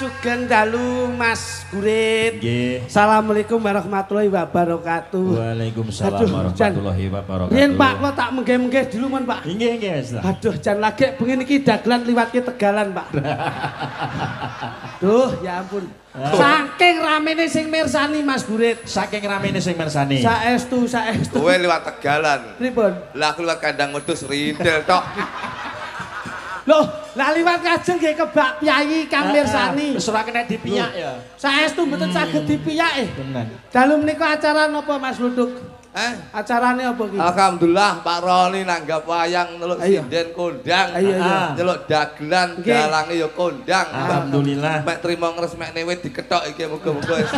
Sugeng dalu Mas Gurit. Nggih. Assalamualaikum warahmatullahi wabarakatuh. Waalaikumsalam warahmatullahi wabarakatuh. Riyen Pak, kula tak menggeh-menggeh dulu mon Pak. Nggih, nggih Mas. Aduh, jan lagi bengi niki dagelan liwat ke Tegalan, Pak. Duh, ya ampun. Saking ramene sing mirsani Mas Gurit. Saking ramene sing mirsani. Saestu, saestu. Kowe liwat Tegalan. Pripun? Lah aku liwat kandang wedhus rindel tok. Loh, lah liwat kajeng nggih kebak piyayi kang mirsani. Wis ora kena dipiyak ya. Saestu mboten saged dipiyak. Tenan. Dalu menika acara napa Mas Luduk? Acarane apa iki? Alhamdulillah Pak Roni nanggap wayang neluk sinden kondang. Nyeluk dagelan dalange ya kondang. Alhamdulillah. Mek trimo ngresmekne wit dikethok iki muga-muga wis.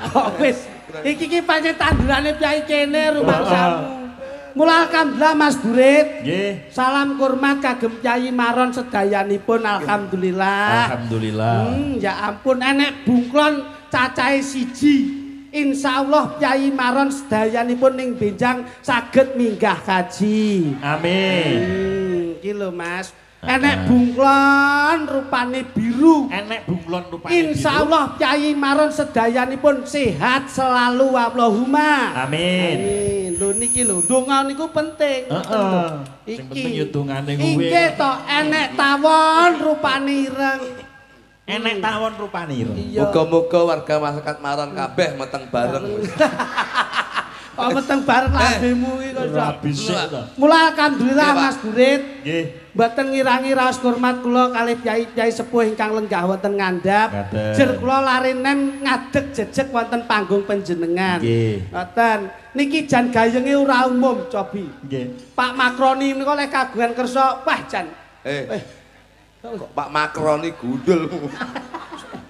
Kok wis. Iki ki pancen tandurane piyayi kene rumangsamu. Mula alhamdulillah Mas Gurit. Nggih. Salam hormat kagem Kyai Maron sedayanipun alhamdulillah. Alhamdulillah. Ya ampun enek bungklon cacahe siji. Insyaallah Kyai Maron sedayanipun ning benjang saged minggah kaji. Amin. Iki lho Mas. Enek bungklon rupane biru. Enek bunglon rupane biru. Insyaallah Kyai Maron sedayanipun sehat selalu Allahumma. Amin. Amin. Lho niki lho, donga niku penting. Heeh. Sing penting ya dongane kuwi. Iki to enek tawon rupane ireng. Enek tawon rupane ireng. Muga-muga warga masyarakat Maron kabeh meteng bareng. Kok meteng bareng lambemu iki kok iso. Bisik to. Mula alhamdulillah Mas Gurit. Nggih. Mboten ngirangi raos hormat kula kalih kyai-kyai sepuh ingkang lenggah wonten ngandhap. Jer kula lare nem ngadeg jejeg wonten panggung panjenengan. Nggih. Ngoten. Niki jan gayenge ora umum, Cobi. Nggih. Pak Makroni menika lek kagungan kersa, wah jan. Kok Pak Makroni gundul.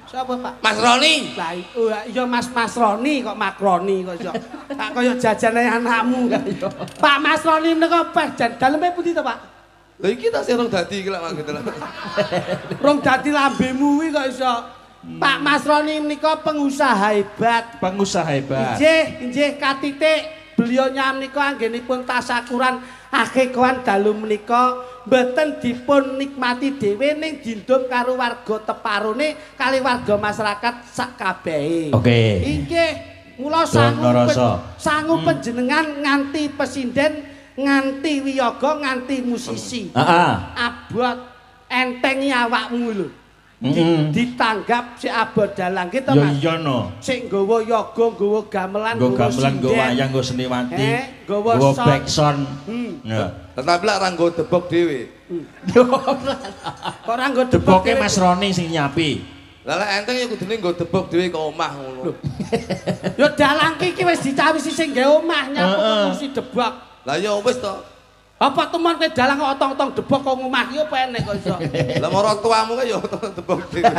Sapa Pak? Mas Roni. Lah iya Mas Mas Roni kok Makroni kok iso. Tak kaya jajane anakmu. Pak Mas Roni menika wah jan daleme pundi to, Pak? Lha iki ta sing rong dadi iki lak mangke lho. Rong dadi lambemu kuwi kok iso. Pak Mas Roni menika pengusaha hebat. Pengusaha hebat. Inggih, inggih katitik beliau menika anggenipun tasakuran akikohan dalu menika mboten dipun nikmati dhewe ning dindum karo warga teparone kali warga masyarakat sak kabehe. Oke. Inggih, mula sangu panjenengan nganti pesinden, nganti wiyaga, nganti musisi. Heeh. Abot entengi awakmu lho. Ditanggap si abot dalang ki to Mas. Ya iya no. Sik nggawa yoga, nggawa gamelan, nggawa gamelan, nggawa wayang, nggawa seniwati, nggawa backsound. Ya. Tetapi lak ora nggawa debok dhewe. Kok ora nggawa debok? Deboke Mas Roni sing nyapi. Lah lek enteng ya kudune nggawa debok dhewe ke omah ngono. Ya dalang ki wis dicawisi sing gawe omah nyapu kursi debok. Lah ya wis to. Apa temen kowe dalang kok otong-otong debok kok ngomah ki apa enek kok iso. Lah mara tuamu kae ya otong debok dhewe.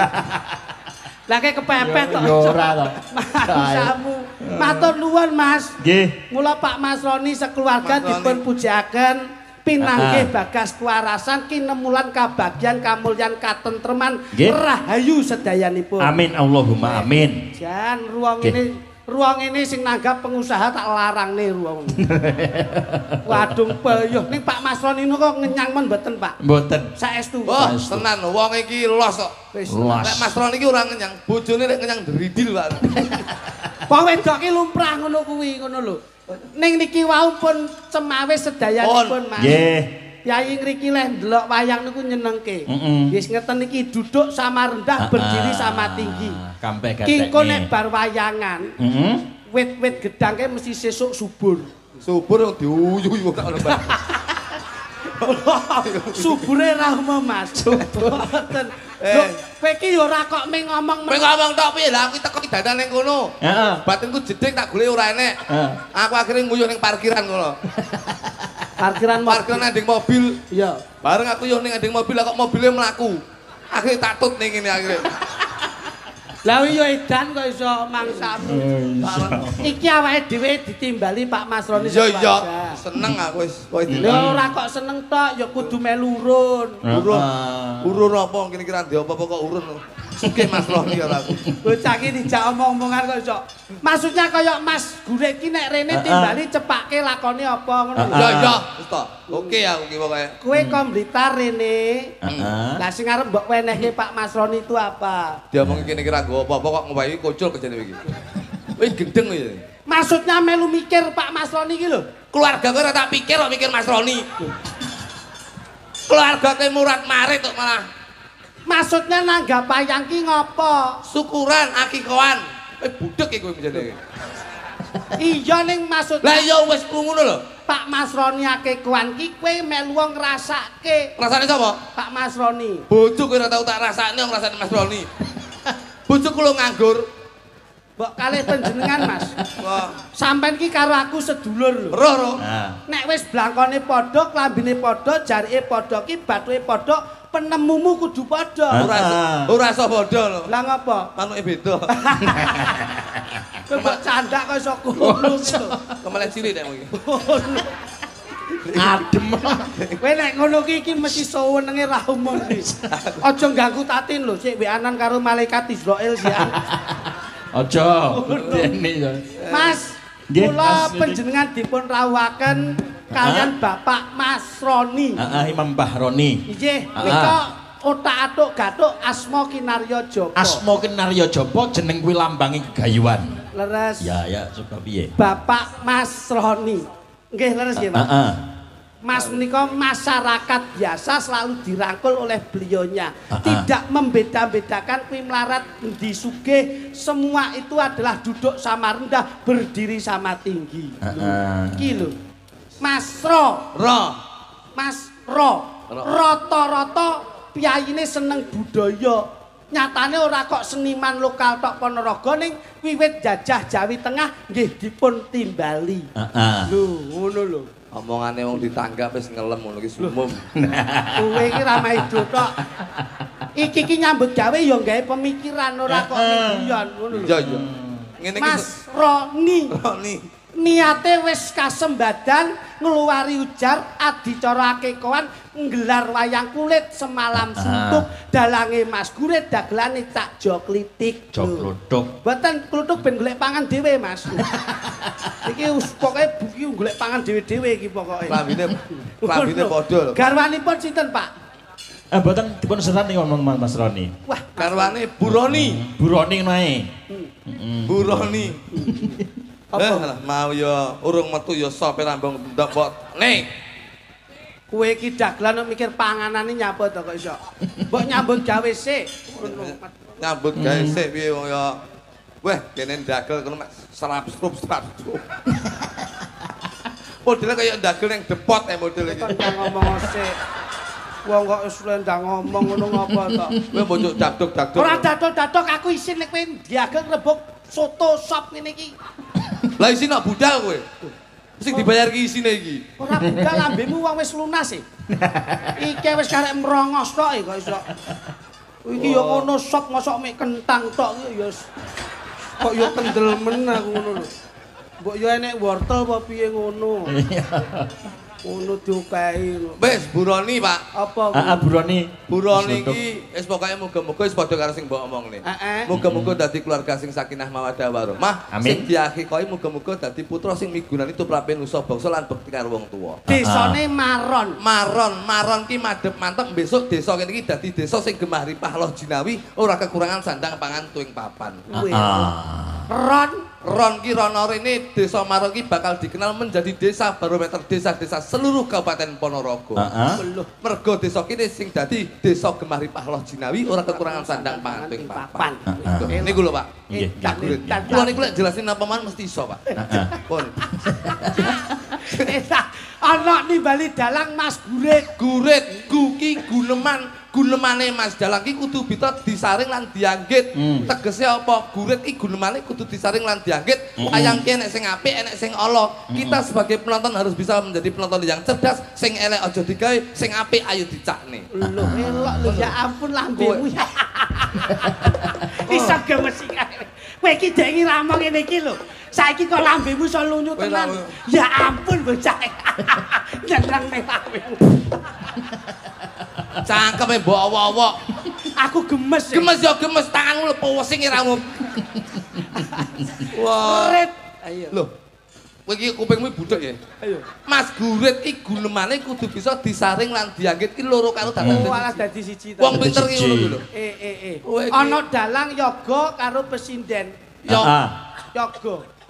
Lah kae kepepet to. Ya ora to. Masamu. Matur nuwun Mas. Nggih. Mula Pak Mas Roni sekeluarga dipun pujiaken pinanggih bagas kuwarasan kinemulan kabagyan kamulyan katentreman rahayu sedayanipun. Amin Allahumma amin. Jan ruang ini ruang ini sing nanggap pengusaha tak larang nih ruang. Wadung peyuh ning Pak Mas Roni kok ngenyang men mboten Pak? Mboten. Saestu. Wah, tenan wong iki los kok. Nek Mas Roni iki ora ngenyang, bojone nek ngenyang dridil Pak. Wong wedok ki lumrah ngono kuwi ngono lho. Ning niki wau pun cemawis sedayanipun Mas. Nggih. Yai ngriki leh ndelok wayang niku nyenengke. Wis ngeten iki duduk sama rendah, berdiri sama tinggi. Kampe gatekne. Kingko nek bar wayangan, wit-wit gedangke mesti sesuk subur. Subur diuyu-uyu kok ngono, Pak. Subure ra umum, Mas. Mboten. Lho, kowe iki ya ora kok mung ngomong. Mung ngomong tok piye? Lah aku teko dadan ning kono. Heeh. Batinku jeding tak golek ora enek. Aku akhire nguyuh ning parkiran kono. Parkiran mobil. Parkiran anding mobil. Iya. Bareng aku yo ning anding mobil kok mobilnya mlaku. Akhire tak tut ning ngene akhire. Lah iya edan kok iso mangsamu. Iki awake dhewe ditimbali Pak Mas Roni. Iya iya, seneng aku wis. Lha ora kok seneng tok ya kudu melu urun. Urun. Urun apa kira-kira ndek apa-apa kok urun. Sugih Mas Roni ora aku. Bocah iki dijak omong-omongan kok iso. Maksudnya kaya Mas Gurit ki nek rene timbali cepake lakone apa ngono lho. Ya ya, wis to. Oke aku ki pokoke. Kowe ko Blitar rene. Heeh. Lah sing arep mbok wenehke Pak Mas Roni itu apa? Diomongi kene iki ra nggo apa-apa kok ngewehi kocul kejane iki. Wis gendeng kowe. Maksudnya melu mikir Pak Mas Roni iki lho. Keluarga kowe ora tak pikir kok mikir Mas Roni. Keluarga kowe murat marit kok malah. Maksudnya nanggap wayang ki ngopo? Syukuran akikoan. Kowe budhek iki kowe menjane. Iya ning maksud. Lah iya wis ngono lho. Pak Mas Roni akikoan ki kowe melu ngrasake. Rasane sapa? Pak Mas Roni. Bojo kowe ora tau tak rasakne wong rasane Mas Roni. Bojoku lho nganggur. Mbok kalih panjenengan Mas. Wah, sampean ki karo aku sedulur lho. Roh roh. Nek wis blangkone padha, klambine padha, jarike padha ki bathuke padha, penemumu kudu padha. Ora iso padha lho. Lah ngopo? Manuke beda. Kowe mbok candak kok iso ngono ki lho. Kemeleh cilik nek iki. Adem. Kowe nek ngono ki iki mesti suwenenge ra umum iki. Aja ganggu Tatin lho, sik weanan karo malaikat Israil sik. Aja. Mas, kula panjenengan dipun rawuhaken kalian Bapak Mas Roni. Heeh, Imam Bahroni. Nggih, nika otak-atuk gathuk Asma Kinarya Japa. Asma Kinarya Japa jeneng kuwi lambange kegayuan. Leres. Ya, ya, coba piye? Bapak Mas Roni. Nggih, leres nggih, Pak. Heeh. Mas menika masyarakat biasa selalu dirangkul oleh beliaunya. Tidak membeda-bedakan kuwi melarat endi sugih, semua itu adalah duduk sama rendah, berdiri sama tinggi. Iki lho. Mas Ro. Ro. Mas Ro. Rata-rata piyayine seneng budaya. Nyatane ora kok seniman lokal tok Ponorogo ning wiwit jajah Jawi Tengah nggih dipun timbali. Lho, ngono lho. Omongane wong ditanggap wis ngelem ngono iki umum. Kowe iki ra maido tok. Iki ki nyambut gawe ya gawe pemikiran ora kok guyon ngono lho. Iya iya. Ngene iki Mas Roni. Roni. Niate wis kasembadan ngluwari ujar adicara akekoan nggelar wayang kulit semalam suntuk dalange Mas Gurit dagelane Cak Jo Klitik. Jo Kluthuk. Mboten kluthuk ben golek pangan dhewe Mas. Iki wis pokoke buki golek pangan dhewe-dhewe iki pokoke. Klambine padha lho. Garwanipun sinten Pak? Mboten dipun serat niku Mas Roni. Wah, garwane Bu Roni. Bu Roni ngono ae. Bu Roni. Apa mau ya urung metu ya sope rambung ndok mbok. Nih. Kowe iki dagelan mikir panganane nyapa to kok iso. Mbok nyambut gawe sik. Nyambut gawe sik piye wong ya. Weh, kene ndagel kono mek serap-serup serap-serup. Modele kaya ndagel ning depot model iki. Kok ngomong sik. Wong kok wis ndang ngomong ngono ngapa to? Kowe mbok daduk-daduk. Ora daduk-daduk aku isin nek kowe ndiagel rebuk soto sop ngene iki. Lah isin nak budal kowe. Sing dibayar ki isine iki. Ora budal lambemu wong wis lunas e. Iki wis karek merongos tok e kok iso. Iki ya ngono sop mosok mek kentang tok iki ya kok ya kendel men aku ngono lho. Mbok ya enek wortel apa piye ngono. Ngono diokehi. Wis Bu Roni, Pak. Apa? Heeh, Bu Roni. Bu Roni iki wis pokoke muga-muga wis padha karo sing mbok omongne. Muga-muga dadi keluarga sing sakinah mawaddah warahmah, sing diakikoi muga-muga dadi putra sing migunani tuprape nusa bangsa lan bekti karo wong tuwa. Desane Maron. Maron, Maron ki madhep mantep besok desa kene iki dadi desa sing gemah ripah loh jinawi, ora kekurangan sandang pangan tuing papan. Ron Ron ki rono rene desa Maron ki bakal dikenal menjadi desa barometer desa-desa seluruh Kabupaten Ponorogo. Mergo desa kene sing dadi desa gemah ripah loh jinawi ora kekurangan sandang pangan tuing papan. Niku lho Pak. Nggih. Kula niku lek jelasin napa mawon mesti iso Pak. Pun. Ana nimbali dalang Mas Gurit. Gurit guki guneman. Gunemane Mas Dalang ki kudu bisa disaring lan dianggit. Tegese apa? Gurit ki gunemane kudu disaring lan dianggit. Wayang ki enek sing apik, enek sing ala. Kita sebagai penonton harus bisa menjadi penonton yang cerdas, sing elek aja digawe, sing apik ayo dicakne. Lho elok lho ya ampun lambemu. Iso gemesi kae. Kowe iki dengi ramong ngene iki lho. Saiki kok lambemu iso lunyu tenan. Ya ampun bocah. Nyeneng nek lambemu. Cangkeme mbok awok-awok. Aku gemes. Gemes ya gemes tanganmu lho pesing iramu. Wah. Gurit. Ayo. Loh. Kowe iki kupingmu budhek ya? Ayo. Mas Gurit ki gunemane kudu bisa disaring lan dianggit ki loro karo dalan. Oh, alas dadi siji ta. Wong pinter ki ngono lho. Ana dalang yoga karo pesinden. Yoga.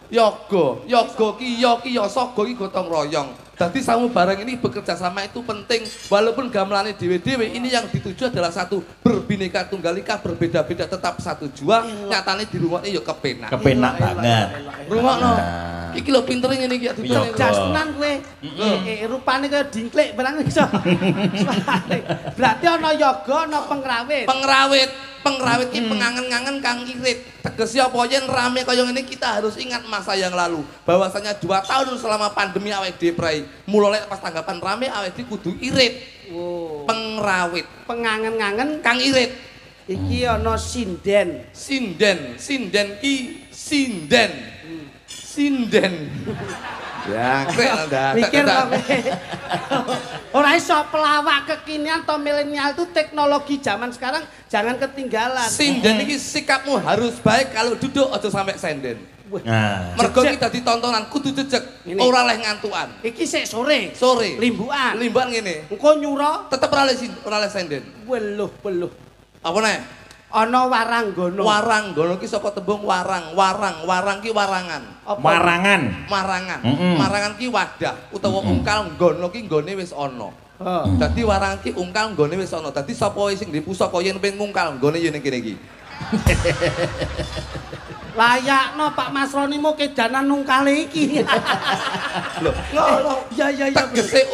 Yoga, yoga ki ya ki ya saga ki gotong royong. Dadi samubarang ini bekerja sama itu penting. Walaupun gamelane dhewe-dhewe, ini yang dituju adalah satu, berbineka tunggal ika, berbeda-beda tetap satu jua. Nyatane dirungokne ya kepenak. Kepenak banget. Rungokno. Iki lho pintere ngene iki ya. Cerdas tenan kowe. Rupane kaya dingklik barang iso. Berarti ana yoga, ana pengrawit. Pengrawit. Pengrawit ki pengangen-ngangen kang irit. Tegese apa yen rame kaya ngene kita harus ingat masa yang lalu. Bahwasanya 2 tahun selama pandemi awake dhewe prai. Mula lek pas tanggapan rame awake dhewe kudu irit. Oh. Pengrawit, pengangen-ngangen kang irit. Iki ana sinden. Sinden, sinden ki sinden. Sinden. Ya, mikir kok. Ora iso pelawak kekinian atau milenial itu teknologi zaman sekarang jangan ketinggalan. Sinden iki sikapmu harus baik kalau duduk aja sampai senden. Nah. Mergo iki dadi tontonan kudu jejeg, ora leh ngantukan. Iki sik sore. Sore. Limbukan. Limbukan ngene. Engko nyura tetep ora leh senden. Weluh, weluh. Apa neh? Ana waranggono. Waranggono ki saka tembung warang, warang, warang ki warangan. Apa? Marangan. Marangan. Marangan ki wadah utawa ungkal nggono ki nggone wis ana. Dadi warangan ki ungkal nggone wis ana. Dadi sapa wae sing ndek pusaka yen pengen ngungkal nggone yen kene iki. Layakno Pak Masroni mu kedanan nungkale iki. Lho, ngono. Ya ya ya. Tegese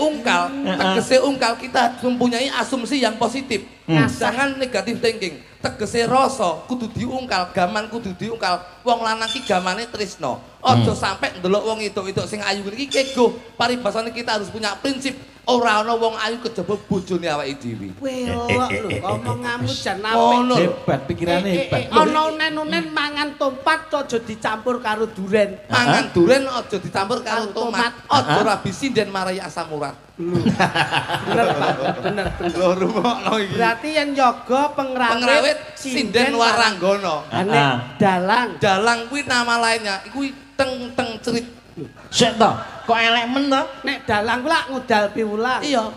ungkal kita mempunyai asumsi yang positif. Jangan negatif thinking. Tegese rasa kudu diungkal, gaman kudu diungkal. Wong lanang ki gamane tresno. Aja sampe ndelok wong wedok-wedok sing ayu iki kegoh. Paribasane kita harus punya prinsip. Ora ana wong ayu kejaba bojone awake dhewe. Welok lho, omonganmu jan apik. Hebat pikirane hebat. Ana unen-unen mangan tomat aja dicampur karo duren. Mangan duren aja dicampur karo tomat. Aja rabi sinden marai asam urat. Bener Pak, bener. Lho rungokno iki. Berarti yen yoga pengrawit sinden waranggono. Nek dalang. Dalang kuwi nama lainnya, kuwi teng-teng cerit. Sik to, kok elek men to? Nek dalang kuwi lak ngudal piwulang. Iya.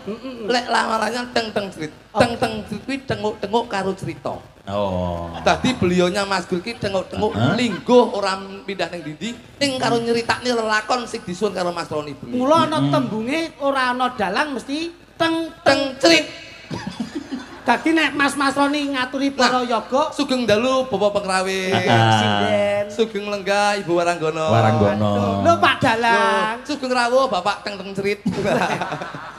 Lek lamarannya teng-teng cerit. Teng-teng cerit kuwi tenguk-tenguk karo cerita. Oh. Dadi beliaunya Mas Gur ki tenguk-tenguk lingguh ora pindah ning ndi-ndi, ning karo nyeritakne lelakon sing disuwun karo Mas Roni bengi. Mula ana tembunge ora ana dalang mesti teng-teng cerit. Dadi nek Mas Masroni ngaturi para yoga, sugeng dalu Bapak Pengrawit, sinden, sugeng lenggah Ibu Waranggono. Waranggono. Lho Pak Dalang, sugeng rawuh Bapak teng-teng cerit.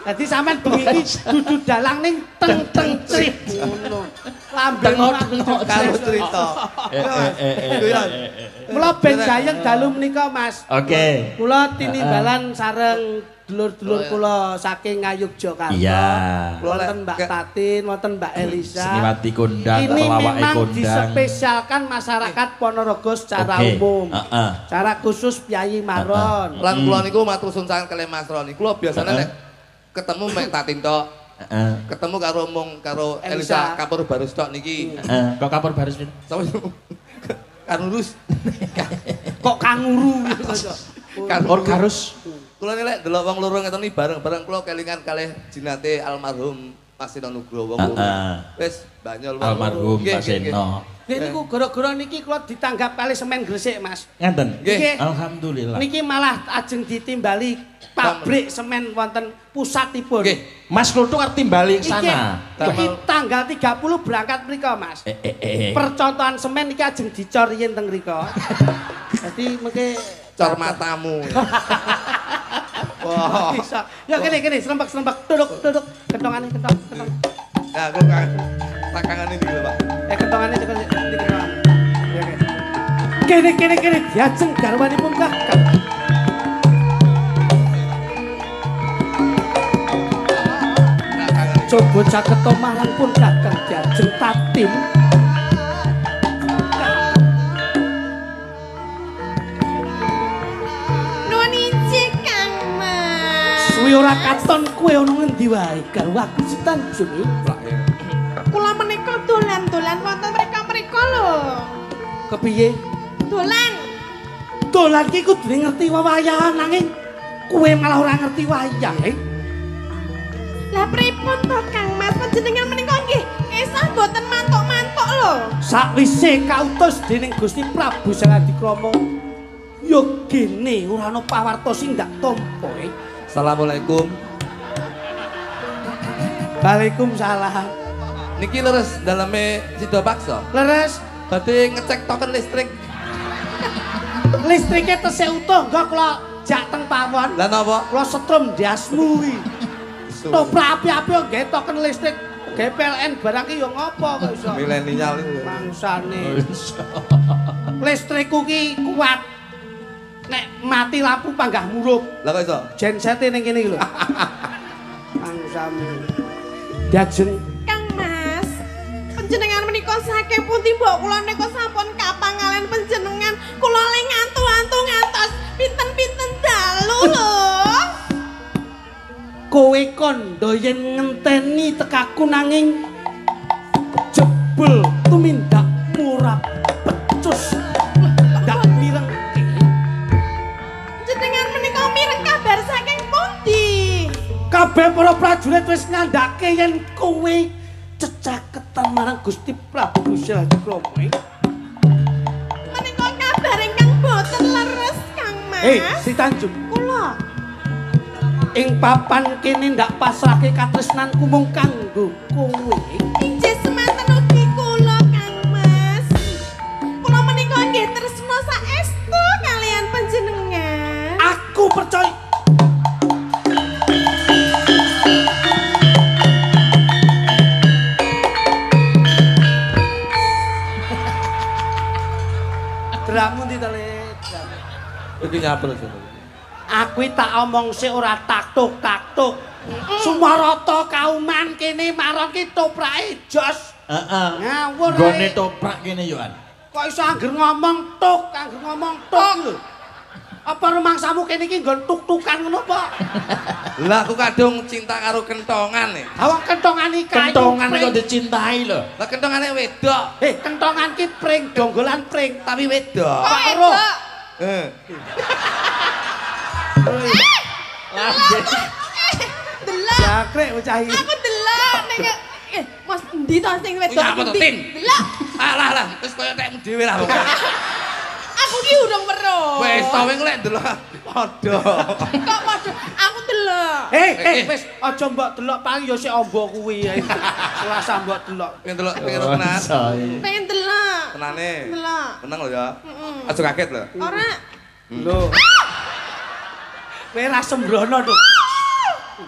Dadi sampean bengi iki dudu dalang ning teng-teng cerit ngono. Lambe tengok karo cerita. Mula ben gayeng dalu menika Mas. Oke. Kula tinimbalan sareng dulur-dulur kula saking Ngayogyakarta. Iya. Wonten Mbak Tatin, wonten Mbak Elisa. Seniwati kondang, ini memang kondang. Disepesialkan masyarakat Ponorogo secara umum. Secara khusus Piyayi Maron. Lan kula niku matur suwun sanget kalih Mas Roni. Kula biasane nek ketemu Mbak Tatin tok. Ketemu karo mung karo Elisa Kapur Barus tok niki. Kok Kapur Barus pinten? Sapa? Kanurus. Kok kanguru? Kanur Karus. Kula nek delok wong loro ngeten iki bareng-bareng kula kelingan kalih jinate almarhum Mas Seno Nugroho wong loro. Wis banyol wong almarhum Mas Seno. Nggih niku gara-gara niki kula ditanggap kalih semen Gresik, Mas. Ngenten. Nggih. Alhamdulillah. Niki malah ajeng ditimbali pabrik semen wonten pusatipun. Nggih. Mas Kluthuk arep timbali sana. Iki tanggal 30 berangkat mriko, Mas. Percontohan semen iki ajeng dicor yen teng mriko. Dadi mengke cor matamu. Wah. Ya kene kene serembak-serembak duduk duduk kentongane kentong kentong. Ya aku tak kangane iki lho, Pak. Kentongane cekel iki kentongane. Ya kene. Kene kene kene diajeng garwanipun Kakang. Coba caketo marang pun Kakang diajeng Tatin. Suwi ora katon kowe ana ngendi wae garwaku Sitanjung. Kula menika dolan-dolan Dolan wonten mriko-mriko lho. Kepiye? Dolan. Dolan ki kudune ngerti wewayangan nanging kowe malah ora ngerti wayang, eh? Lah pripun to Kang Mas? Panjenengan menika nggih kesah mboten mantuk-mantuk lho. Sakwise kautus dening Gusti Prabu Saladikrama, ya gene ora ana pawarta sing ndak tampa, eh. Assalamualaikum. Waalaikumsalam. Niki leres daleme Sidapaksa. Leres. Badhe ngecek token listrik. Listrike tesih utuh nggo kula jak teng pawon. Lah napa? Kula setrum ndasmu kuwi. Toprak api-api nggae token listrik, gawe PLN barang ki ya ngopo kok iso. Milenial iku bangsane. Listrikku ki kuat. Nek mati lampu panggah murup. Lah kok iso? Gensete ning kene iki lho. Bangsamu. Diajeng Kang Mas, panjenengan menika saking pundi mbok kula nika sampun kapangalen panjenengan. Kula le ngantu-antu ngantos pinten-pinten dalu lho. Kowe kandha yen ngenteni tekaku nanging jebul tumindakmu ora becus. Ndak mirengke. Jenengan menika mireng kabar saking pundi? Kabeh para prajurit wis ngandhake yen kowe cecaketan marang Gusti Prabu Saladikrama. Menika kabar ingkang boten leres, Kang Mas. Sri Tanjung. Kula ing papan kene ndak pasrahke katresnanku mung kanggo kowe. Injih semanten ugi kula, Kang Mas. Kula menika nggih tresna saestu kalian panjenengan. Aku percaya. Dramu ndi to, Le? Iki nyapel sih. Aku tak omong sik ora taktuk-taktuk. Sumarata kauman kene maron ki toprake jos. Heeh. Ngawur. Nggone toprak kene yo an. Kok iso angger ngomong tuk, angger ngomong tuk lho. Apa rumangsamu kene iki nggon tuk-tukan ngono apa? Lah aku kadung cinta karo kentongan e. Awak kentongan iki kayu. Kentongan kok dicintai lho. Lah kentongane wedok. Eh, kentongan ki pring, donggolan pring, tapi wedok. Kok wedok? Heeh. Delok. Jakrek bocah iki. Aku delok ning Mas endi to sing wedok endi? Delok. Alah lah, wis koyo tekmu dhewe lah pokoke. Aku ki urung weruh. Wis to wing lek delok padha. Kok padha? Aku delok. Wis aja mbok delok paling ya sik amba kuwi. Ora usah mbok delok. Pengen delok, pengen tenan. Pengen delok. Tenane. Delok. Tenang lho ya. Aja kaget lho. Ora. Lho. Kowe ra sembrono to.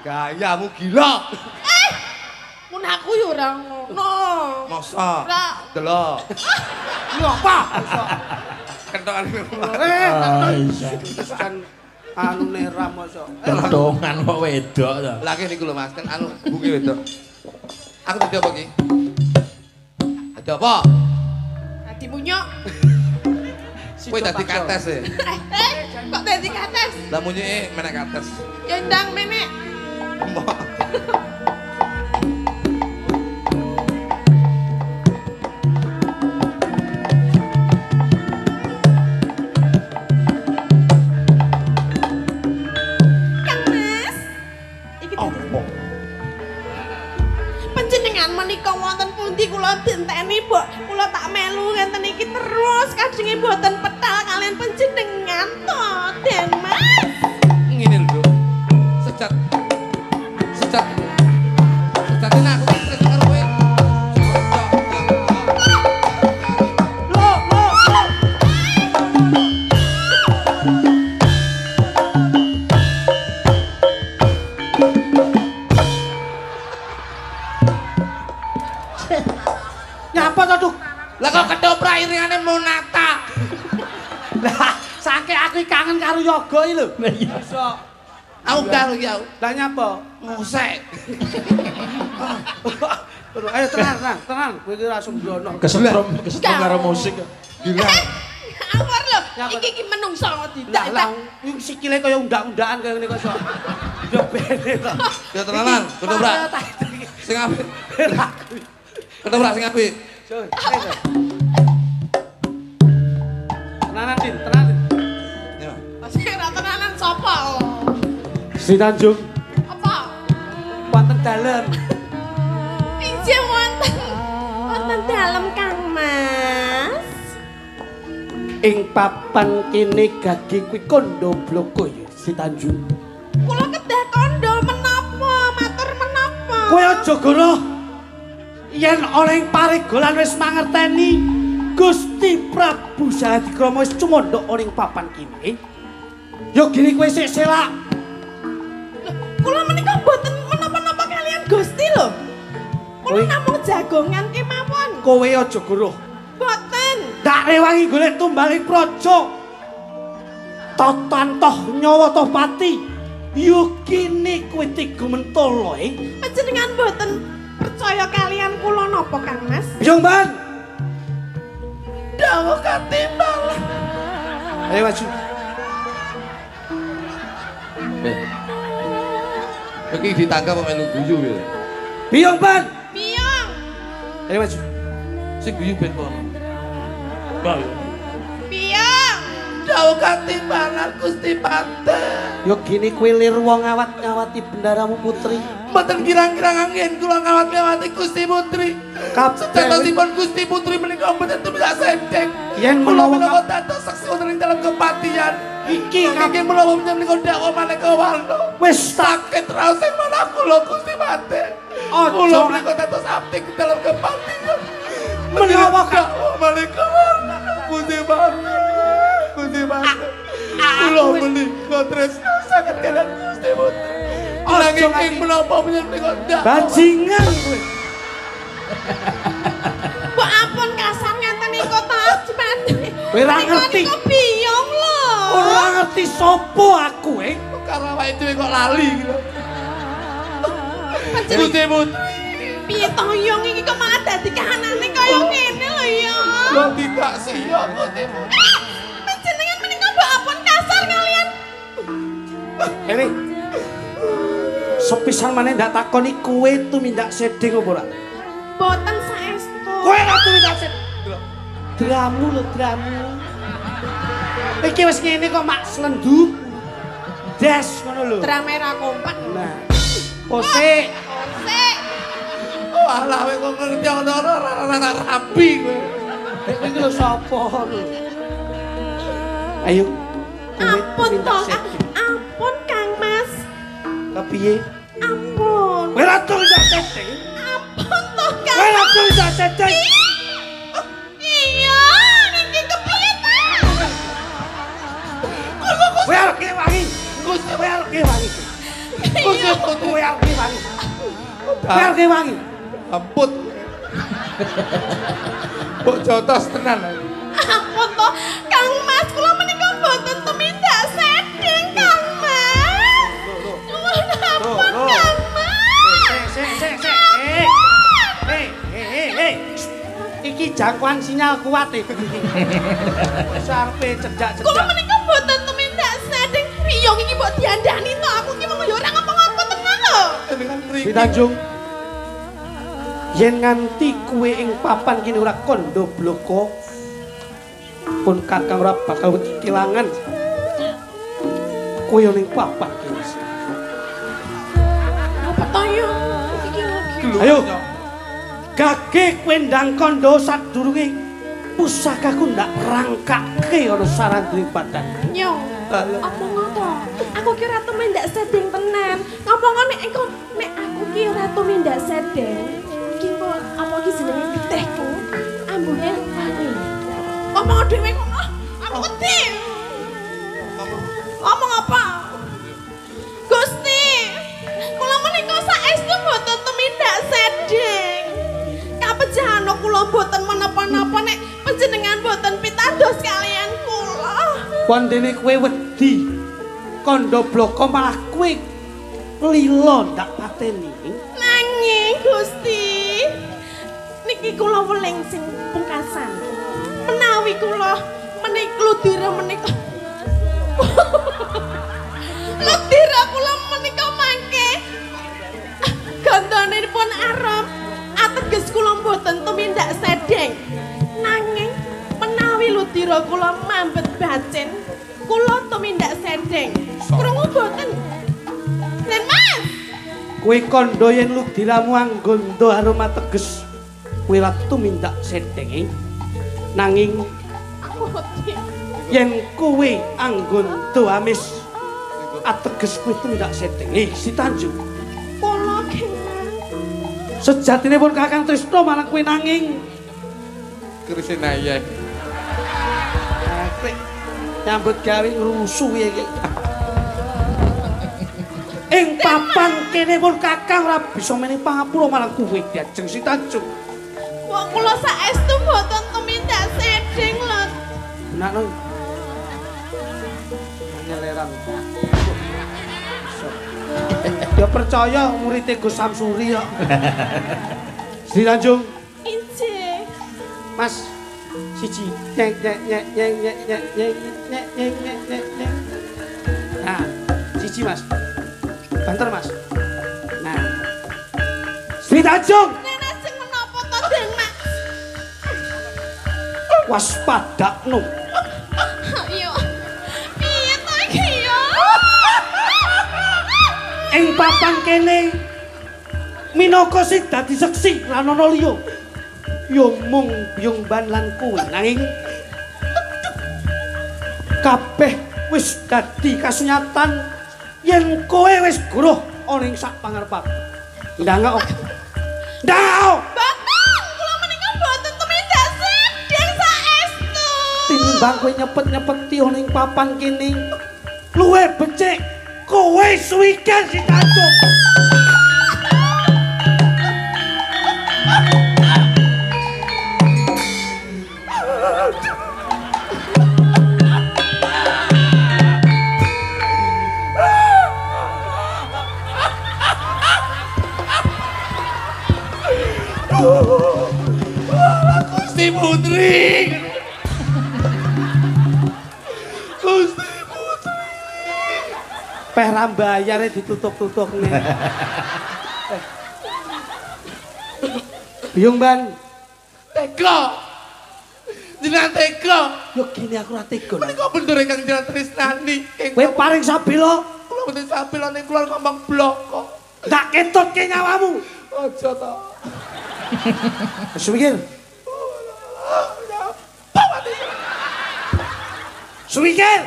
Gayamu gila. Mun aku ya ora ngono. Masa? Delok. Lho apa? Kentongan. Kan anune ra masa. Kentongan kok wedok to. Lah kene niku lho Mas, kan anu buke wedok. Aku dadi apa iki? Dadi apa? Dadi munyuk. Kowe dadi kates e. Kok dadi kates? Lah munyuke menek kates. Ya ndang menek. Kang Mas, iki opo? Panjenengan menika wonten pundi kula denteni, Mbok? Kula tak melu ngenten iki terus kajenge mboten petal kalian panjenengan to, Den Mas. Ngene lho, Sejak sejatine aku tresno karo kowe. Lho, lho, lho. Nyapa to, Duk? Lah kok ketoprak iringane Monata. Lah, saking aku kangen karo yoga iki lho. Iso. Aku karo iki aku. Lah nyapa? Ngosek. Ayo tenang, tenang, tenang. Kowe iki ora sembrono. Kesetrum, kesetrum karo musik. Gila. Awar lho, iki iki menungso Lah lah, iki sikile kaya undak-undakan kaya ngene kok iso. Ya bene to. Ya tenanan, ketoprak. Sing apik. Ketoprak sing apik. Jun. Tenanan, Din, tenanan. Ya. Sing ora tenanan sapa? Sri Tanjung. Apa? Wonten dalem. Injih wonten. Wonten dalem Kang Mas. Ing papan kene gage kuwi kandha bloko ya Sri Tanjung. Kula kedah kandha menapa, matur menapa? Kowe aja goroh. Yen ana ing paregolan wis mangerteni Gusti Prabu Jayadikrama wis cumandha ana ing papan kene. Ya gini kowe sik selak. Kula menika mboten menapa-napa kalian Gusti lho. Kula namung jagongan kemawon. Kowe aja goroh. Mboten. Tak rewangi golek tumbaling praja. Totan toh nyawa toh pati. Yo kene kowe tega mentolo e. Panjenengan mboten percaya kalian kula napa Kang Mas? Biyung Ban. Dawuh katimbal. Ayo maju. Iki ditangkap apa melu guyu ya? Biyung Ban. Biyung. Ayo maju. Sing guyu ben kono. Biyung. Dawuh katimbalan Gusti Patih. Yo gini kowe lir wong ngawat-ngawati bendaramu putri. Mboten kirang-kirang anggen kula ngawat-ngawati Gusti Putri. Sejatosipun Gusti Putri menika mboten tumindak sedeng. Yen kula menawa menika dados saksi wonten ing dalem kepatihan. Iki Iki menawa menika dakwa maneka warna. Wis tak Sakit raos ing manah kula Gusti Patih. Kula menika dados abdi ing dalem kepatihan. Menawa dakwa maneka warna Gusti Patih. Gusti Patih. Kula menika tresna saged kaliyan Gusti Putri. Nanging ing menapa menika dakwa bajingan kowe. Mbok ampun kasar ngaten niku ta, Mas. Kowe ora ngerti. Niku biyung lho. Ora ngerti sapa aku e. Karo awake dhewe kok lali iki lho. Gusti Putri. Piye to yung iki kok malah dadi kahanane kaya ngene lho ya. Lho tidak siap Gusti Putri. Panjenengan menika mbok ampun kasar kalian. Kene. Sepisan maneh ndak takoni kowe tumindak sedeng apa ora? Mboten saestu. Kowe ora tumindak sedeng. Dramu lho dramu. Iki wis ngene kok mak slendu. Des ngono lho. Drame ra kompak. Nah. Kosek. Kosek. Oh alah kowe kok ngerti ngono ora rapi kowe. Kowe iki lho sapa lho. Ayo. Ampun to. Ampun Kang Mas. Kepiye? Ampun. Kowe ora tumindak sedeng. Ampun to Kang. Kowe ora tumindak sedeng. Iya, niki kepiye ta? Kowe arep ngewangi. Gusti kowe arep ngewangi. Gusti kowe arep ngewangi. Kowe arep ngewangi. Ampun. Mbok jotos tenan. Ampun to, Kang Mas, kula menika mboten tumindak sedeng, Kang Mas. Nyuwun ampun, Kang Mas. Sik sik sik. Eh. Iki jangkauan sinyal kuat e. Wis arepe cedak-cedak. Kula menika mboten tumindak sedeng. Riyong iki mbok diandani to, aku iki mung ya ora ngomong-ngomong tenan lho. Sri Tanjung. Yen nganti kowe ing papan kene ora kandha bloko, pun kakang ora bakal kelangan. Kowe ning papan kene. Apa to yo? Iki lagi. Ayo. Gage kowe ndang kandha sadurunge pusakaku ndak rangkake ana sarandring badan. Nyong. Apa ngono? Aku ki ora tumindak sedeng tenan. Ngomong nek engko nek aku ki ora tumindak sedeng, iki kok apa ki jenenge getihku ambune wangi. Ngomong dhewe kok aku wedi. Ngomong apa? Gusti, kula menika saestu mboten tumindak sedeng. Kapejahana kula mboten menapa-napa nek panjenengan mboten pitados kalian kula. Wondene kowe wedi kandha bloko malah kowe lila ndak pateni. Nanging Gusti, niki kula weling sing pungkasan. Menawi kula menik ludira menika. Ludira kula menika mangke gandhanipun arum ateges kula mboten tumindak sedeng. sedeng. Kula tumindak sedeng. Krungu boten? Den Mas. Kowe kandha yen ludiramu angganda aroma teges kowe ra tumindak sedenge. Nanging yen kowe angganda amis ateges kowe tumindak sedenge. Si Tanjung. Kula Kang Mas. Sejatine pun Kakang Trisna marang kowe nanging Krisinaye. Apik. Nyambut gawe ngrusuh iki. Ing papan kene pun Kakang ora bisa menehi pangapura marang kowe Diajeng Si Tanjung. Wong kula saestu mboten tumindak sedeng lho. Benakno. Ngeleran. Ya percaya murid Gus Samsuri kok. Sri Tanjung. Injih. Mas siji nyek nyek nyek nyek nyek nyek nyek nyek nyek nyek nyek nyek. Nah, siji Mas. Banter Mas. Nah. Sri Tanjung. Nek ajeng menapa to, Den Mas? Waspadakno. Ayo. Piye to iki ya? Ing papan kene minangka sing dadi seksi lan ana liya. Ya mung Biyung Ban lan kowe nanging kabeh wis dadi kasunyatan yen kowe wis guruh ana ing sak pangarep. Ndangok. Ndangok. Boten, kula menika boten tumindak sedeng saestu. Tinimbang kowe nyepet-nyepeti ana ing papan kene luwih becik kowe suwiken Si Tanjung. Gusti Putri. Gusti Putri. Peh ra mbayare ditutuk-tutuk nih. Biyung Ban. Tega. Jenengan tega. Yo gini aku ora tega. Menika bener ingkang jenengan tresnani. Kowe paring sabila. Kula mboten sabila ning kula ngomong bloko. Tak ketutke nyawamu. Aja to. Suwikir. Suwikir.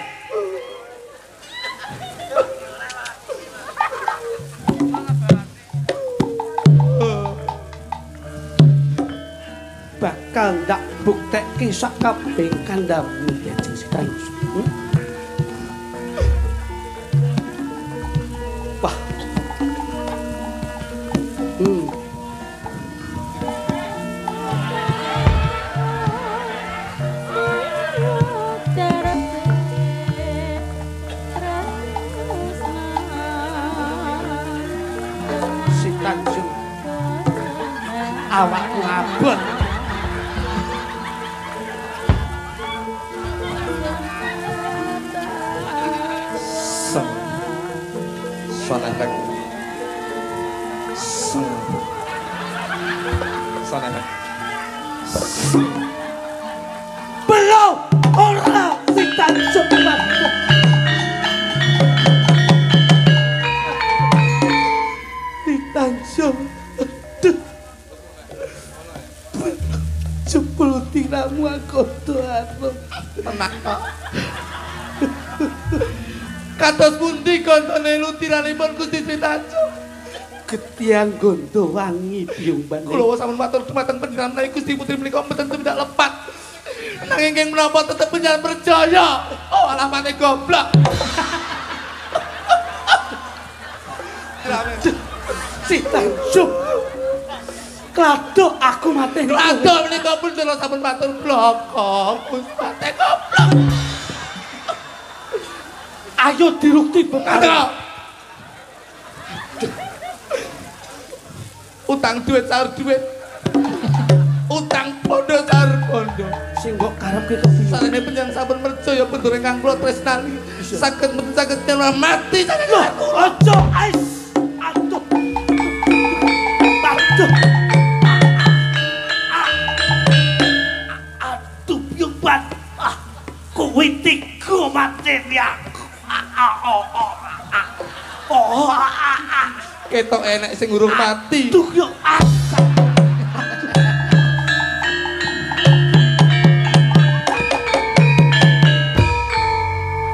Bakal ndak buktekke sak kabeh kandhamu Diajeng Si Tanjung. Wah. Si Tanjung awakku abot. Belum ora Si Tanjung mampu. Si Tanjung aduh. Jebul tiramu aku tuan. Tenang kok. Kados pundi gontone lutiranipun Gusti Sri Tanjung? Getiang gondo wangi Biyung Ban. Kula sampun matur dumateng panjenengan menawi Gusti Putri menika mboten tumindak lepat. Nanging keng menapa tetep panjenengan percaya. Oh alamate goblok. Si Tanjung. Kladuk aku mateni. Kladuk menika pun kula sampun matur bloko. Gusti mate goblok. Ayo dirukti bekal. Utang duit saur duit. Utang bondo saur bondo. Sing mbok karepke kepiye? Sarene panjenengan sampun percaya bendur ingkang kula tresnani. Saged mboten saged mati saged. Aja ais. Aduh. Aduh. Aduh Biyung Ban. Ah, kowe tega. Mateni aku. Ketok enek sing urung mati. Duh yo.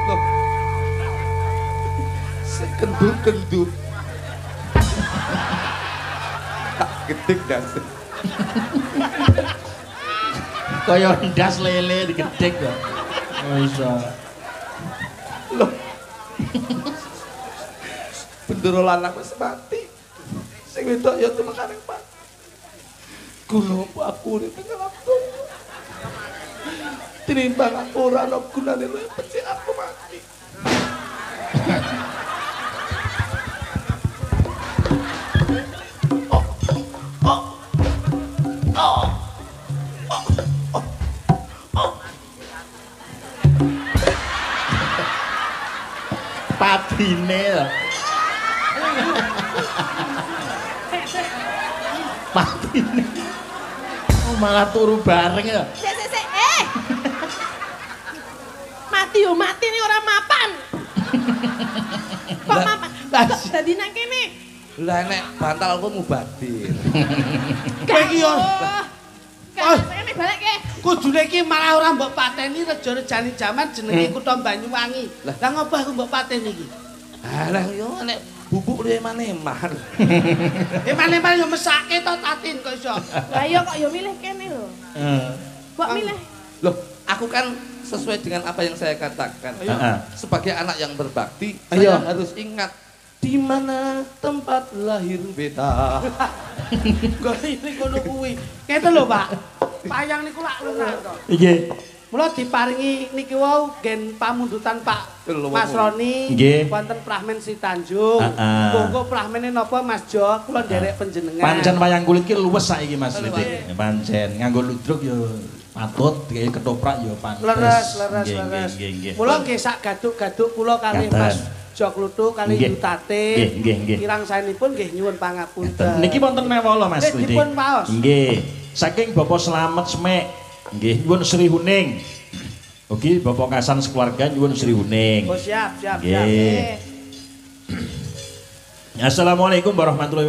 Loh. Sing kendur-kendur. Tak gedeg das. Kaya ndas lele digedhek kok. Oh iso. Loh. Bendoro lanang wis mati. Sing wedok ya tumekane mati. Guna apa aku urip ing alam donya. Tinimbang aku ora ana gunane luwih becik aku mati. Patine lho. Patine. Oh, malah turu bareng ya. Sik sik sik. Eh. Mati yo mati nih ora mapan. Kok mapan? Kok dadi nang kene? Lah nek bantalku mubadir. Kowe iki yo. Kene balik ke. Kudune iki malah ora mbok pateni reja-rejane jaman jenenge kutha Banyuwangi. Lah ngopo aku mbok pateni iki? Alah yo nek bubuk luwih eman-eman. Eman-eman yo mesake to Tatin kok iso. Lah iya kok yo milih kene lho. Heeh. Mbok milih. Loh, aku kan sesuai dengan apa yang saya katakan. Sebagai anak yang berbakti, saya harus ingat di mana tempat lahir beta. Gone kono kuwi. Ngeten lho, Pak. Payang niku lak lunak to. Nggih. Mula diparingi niki wau gen pamundutan Pak Mas Roni wonten Prahmen Sri Tanjung. Monggo prahmene napa Mas Jo kula nderek panjenengan. Pancen wayang kulit ki luwes saiki Mas Lidik. Pancen nganggo ludruk ya patut, ketoprak ya pantes. Leres, leres, leres. Mula nggih sak gaduk-gaduk kula kalih Mas Jo Kluthuk kalih Yutate. Kirang saenipun nggih nyuwun pangapunten. Niki wonten mewala Mas Lidik. Dipun paos. Nggih. Saking Bapak Slamet Semek, nggih nyuwun Sri Huning. Ugi Bapak Kasan sekeluarga nyuwun Sri Huning. Oh siap, siap, siap. Assalamualaikum warahmatullahi wabarakatuh.